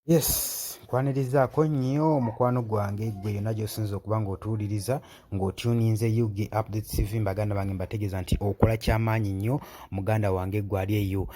Yes, nkwanirizaako nnyo mukwano gwange gwe yonna gy'osinza okuba ng'otuwuliriza ng'otuninze UG Update TV. Baganda bange, mbategeeza nti okola kyamaanyi nnyo muganda wange gwe ali eyo.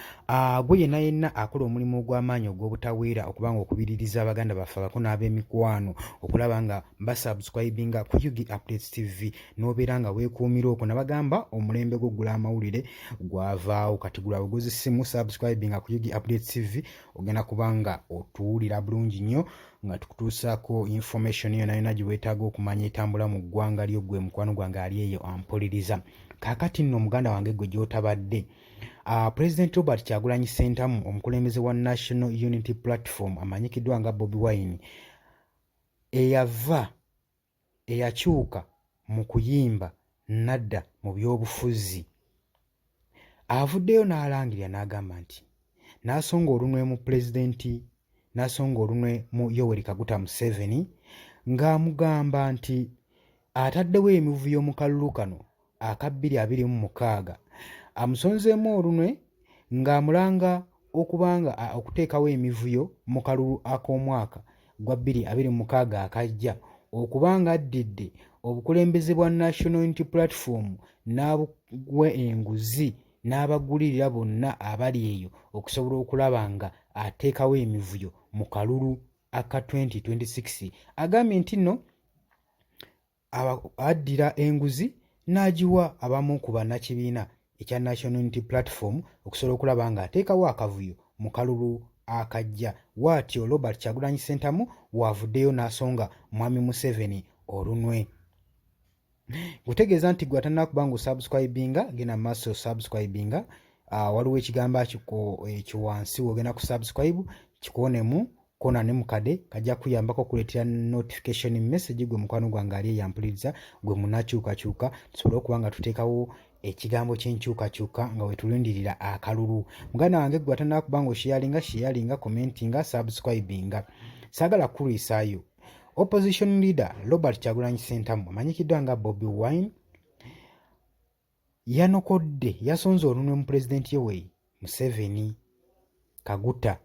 Gwe yenna yenna akola omulimu ogw'amaanyi ogw'obutaweera okuba ng'okubiririza abaganda baffe abako n'ab'emikwano okulaba nga basubscribinga ku UG Update TV n'obeera nga weekuumira okwo. Nabagamba omulembe gw'okugula amawulire gwavaawo, kati gula buguzi simu, subscribinga ku UG Update TV, ogenda kuba nga otuwulira bulungi nnyo nga tukutuusaako information yona yona gye weetaaga okumanya etambula mu ggwanga lyo. Gwe mukwano gwange ali eyo ampuliriza kaakati nno, muganda wange gwe gy'otabadde, President Robert Kyagulanyi Ssentamu, omukulembeze wa National Unity Platform amanyikiddwa nga Bobi Wine, eyava eyakyuka mu kuyimba n'adda mu byobufuzi, avuddeyo n'alangirira n'agamba nti n'asonga olunwe mu pulezidenti, n'asonga olunwe mu Yoweri Kaguta Museveni, ng'amugamba nti ataddewo emivuyo mu kalulu kano aka 2026. Amusonzeemu olunwe ng'amulanga okubanga okuteekawo emivuyo mu kalulu ak'omwaka gwa 2026 akajja, okuba nga addidde obukulembeze bwa National Unity Platform n'abuwa enguzi n'abagulirira bonna abali eyo okusobola okulaba nga ateekawo emivuyo mu kalulu aka 2026. Agambye nti nno addira enguzi n'agiwa abamu ku bannakibiina ekya National Unity Platform okusobola okulaba ng'ateekawo akavuyo mu kalulu akajja. Waatyo Robert Kyagulanyi Ssentamu waavuddeyo n'asonga Mwami Museveni olunwe. Nkutegeeza nti gwe atannakuba nga osubscribinga, genda mu maaso subscribinga. Waliwo ekigambo ekyo wansi wogenda ku subscribe, kikoonemu kona ne mukade kajja kuyambako okuleetera notification message. Gwe mukwano gwange ali eyampuliriza, gwe munakyukakyuka, tusobole okuba nga tuteekawo ekigambo ky'enkyukakyuka nga wetulindirira akalulu. Muganda wange gwe atanakuba nga osharinga, sharinga, commentinga, subscribinga. Saagala kukulwisaayo. Opposition leader Robert Kyagulanyi Ssentamu amanyikiddwa nga Bobi Wine yanokodde, yasonze olunwe mu pulezidenti Yoweri Museveni Kaguta.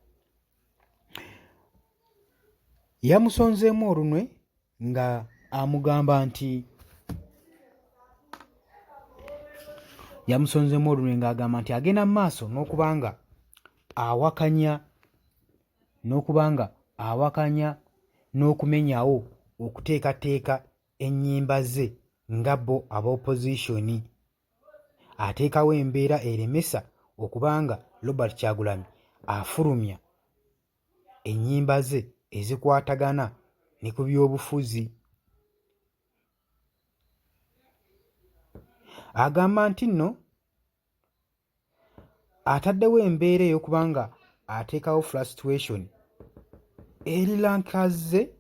Yamusonzeemu olunwe nga amugamba nti, yamusonzeemu olunwe ng'agamba nti agenda mu maaso n'okuba nga awakanya n'okuba nga awakanya n'okumenyawo okuteekateeka ennyimba ze nga bo aba opposition, ateekawo embeera eremesa okuba nga Robert Kyagulanyi afulumya ennyimba ze ezikwatagana ne ku byobufuzi. Agamba nti nno ataddewo embeera ey'okuba nga ateekawo frustration eri ranks ze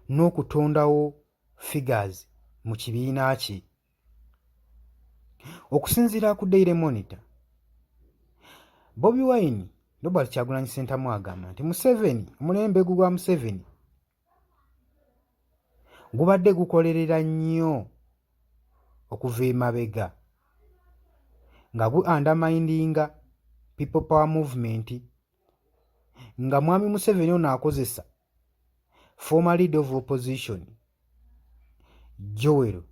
n'okutondawo figures mu kibiina kye. Okusinziira ku Daily Monitor, Bobi Wine, Robert Kyagulanyi Ssentamu, agamba nti Museveni, omulembe gwe gwa Museveni gubadde gukolerera nnyo okuva emabega nga gu undermininga People Power Movement, nga mwami Museveni ono akozesa former leader of opposition Joel,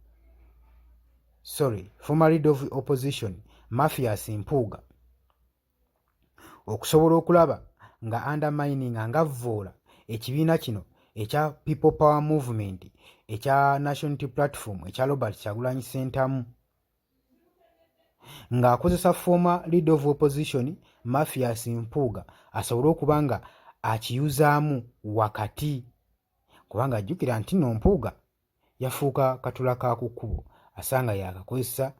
sorry, former leader of opposition Mathias Mpuuga okusobola okulaba nga undermining, nga avvoola ekibiina kino ekya People Power Movement, ekya National Unity Platform, ekya Robert Kyagulanyi Ssentamu, ng'akozesa former leader of opposition Mathias Mpuuga asobole okuba nga akiyuzaamu wakati, kubanga ajjukira nti nno Mpuuga yafuuka katula ka ku kkubo, asanga yakakozesa,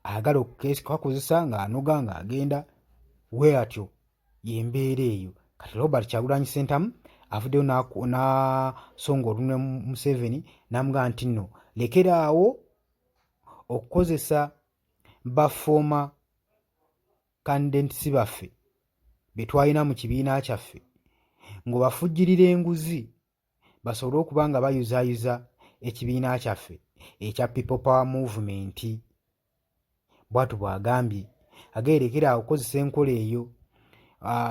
ayagala okukakozesa ng'anoga ng'agenda we atyo. Y'embeera eyo. Kati Robert Kyagulanyi Ssentamu avuddeyo n'asonga olunwe Museveni n'amugamba nti nno lekeraawo okukozesa ba former candidates baffe be twalina mu kibiina kyaffe ng'obafujjirira enguzi basobole okuba nga bayuzaayuza ekibiina kyaffe ekya People Power Movement. Bw'atyo bw'agambye, ageerekeraawo okukozesa enkola eyo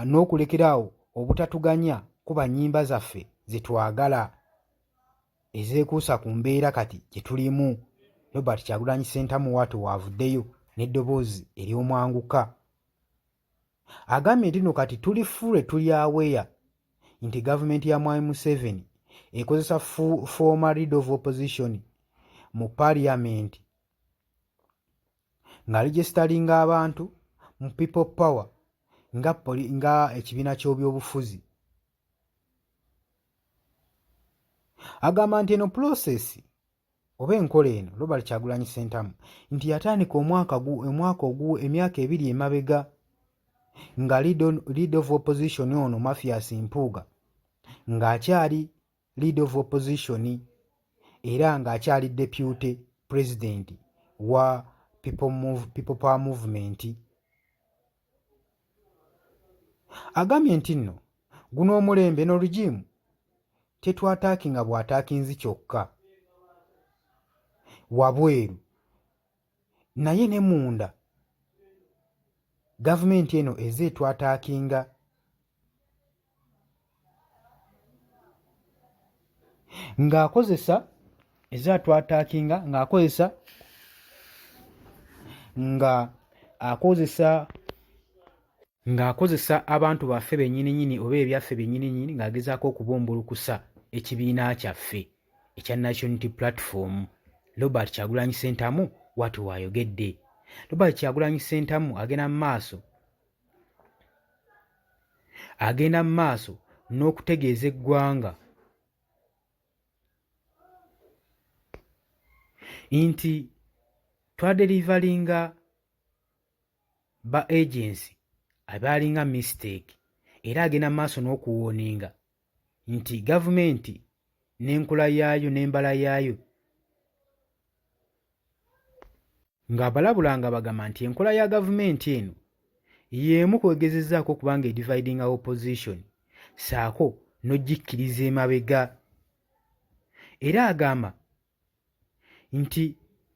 n'okulekeraawo obutatuganya. Kuba nnyimba zaffe ze twagala ezeekuusa ku mbeera kati gye tulimu. Robert Kyagulanyi Ssentamu waati waavuddeyo n'eddoboozi ery'omwanguka. Agambye nti no kati tuli fully tuli aware nti gavumenti ya Mwami Museveni ekozesa former leader of opposition mu parliament nga registeringa abantu mu people power nga, nga ekibiina ky'obyobufuzi. Agamba nti eno process oba enkola eno Robert Kyagulanyi Ssentamu nti yatandika omwaka omwaka ogu emyaka 2 emabega nga leader of opposition ono Mathias Mpuuga ng'akyali leader of opposition era ng'akyali deputy president wa People Power Movement. Agambye nti nno guno omulembe no regime tetwataakinga bw'ataakinzi kyokka wabweru naye ne munda gavumenti eno eze etwataakinga ng'akozesa eze atwataakinga ng'akozesa nga akozesa ng'akozesa abantu baffe bennyininyini oba ebyaffe bennyininyini ng'agezaako okubumbulukusa ekibiina kyaffe ekya National Unity Platform. Robert Kyagulanyi Ssentamu wati waayogedde. Robert Kyagulanyi Ssentamu agenda mu maaso agenda mu maaso n'okutegeeza eggwanga nti twadelivalinga ba agency abaalinga mistake era agenda mu maaso n'okuwooninga nti gavumenti n'enkola yaayo n'embala yaayo ng'abalabula nga bagamba nti enkola ya gavumenti eno y'emu kwegezezzaako okuba nga edividinga opposition saako n'ogikkiriza emabega era agamba nti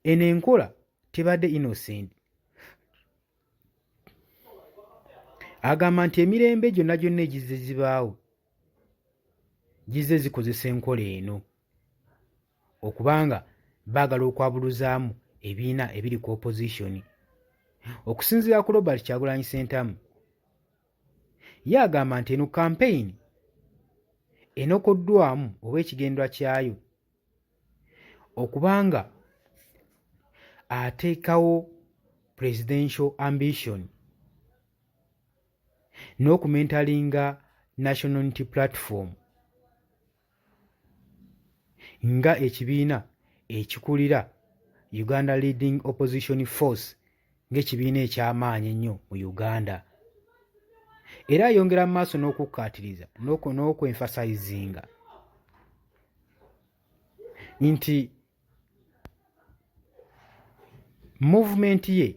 eno enkola tebadde innocent. Agamba nti emirembe gyonna gyonna egizze zibaawo gizze zikozesa enkola eno okubanga baagala okwabuluzaamu ebiina ebiri ku opposition. Okusinziira ku Robert Kyagulanyi Ssentamu, ye agamba nti eno kampeyini enokoddwamu oba ekigendwa kyayo okuba nga ateekawo presidential ambition n'okumentalinga National Unity Platform nga ekibiina ekikulira Uganda Leading Opposition Force ng'ekibiina eky'amaanyi ennyo mu Uganda. Era ayongera mu maaso n'okukkaatiriza n'okwenfasayizinga nti muvumenti ye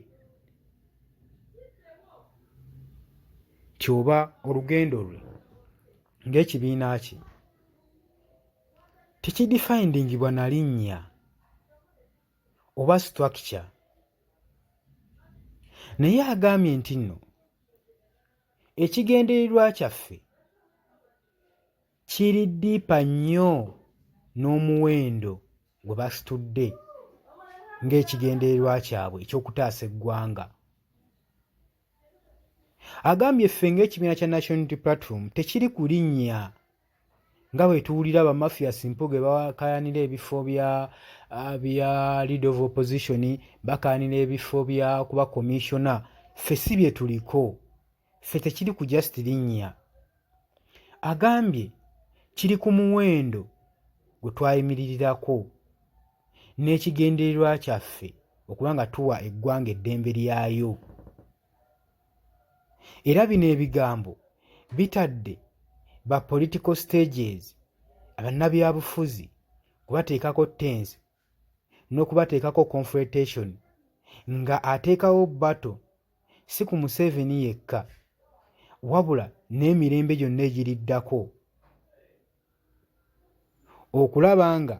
nti oba olugendo lwe ng'ekibiina kye tekidifayindingibwa na linnya oba structure naye agambye nti nno ekigendererwa kyaffe kiri ddiipa nnyo n'omuwendo gwe basitudde ng'ekigendererwa kyabwe eky'okutaasa eggwanga. Agambye ffe ng'ekibiina kya National Unity Platform tekiri ku linnya nga bwe tuwulira ba Mathias Mpuuga bakayanira ebifo bya bya leader of opposition, bakayanira ebifo bya kuba commissioner, ffe si bye tuliko. Ffe tekiri ku just linnya. Agambye kiri ku muwendo gwe twayimiririrako n'ekigendererwa kyaffe okuba nga tuwa eggwanga eddembe lyayo. Era bino ebigambo bitadde ba political stages abannabyabufuzi kubateekako tense n'okubateekako confrontation nga ateekawo battle si ku Museveni yekka wabula n'emirembe gyonna egiriddako okulaba nga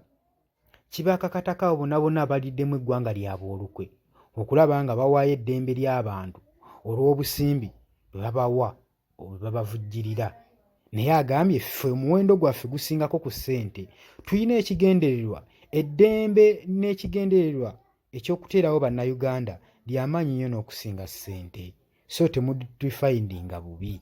kibakakatako abo bonna bonna abaliddemu eggwanga lyabwe olukwe okulaba nga bawaayo eddembe ly'abantu olw'obusimbi bwe babawa bwe babavujjirira. Naye agambye ffe omuwendo gwaffe gusingako ku ssente. Tulina ekigendererwa, eddembe n'ekigendererwa eky'okuteerawo Bannayuganda lyamaanyi nnyo n'okusinga ssente. So temudifayindinga bubi.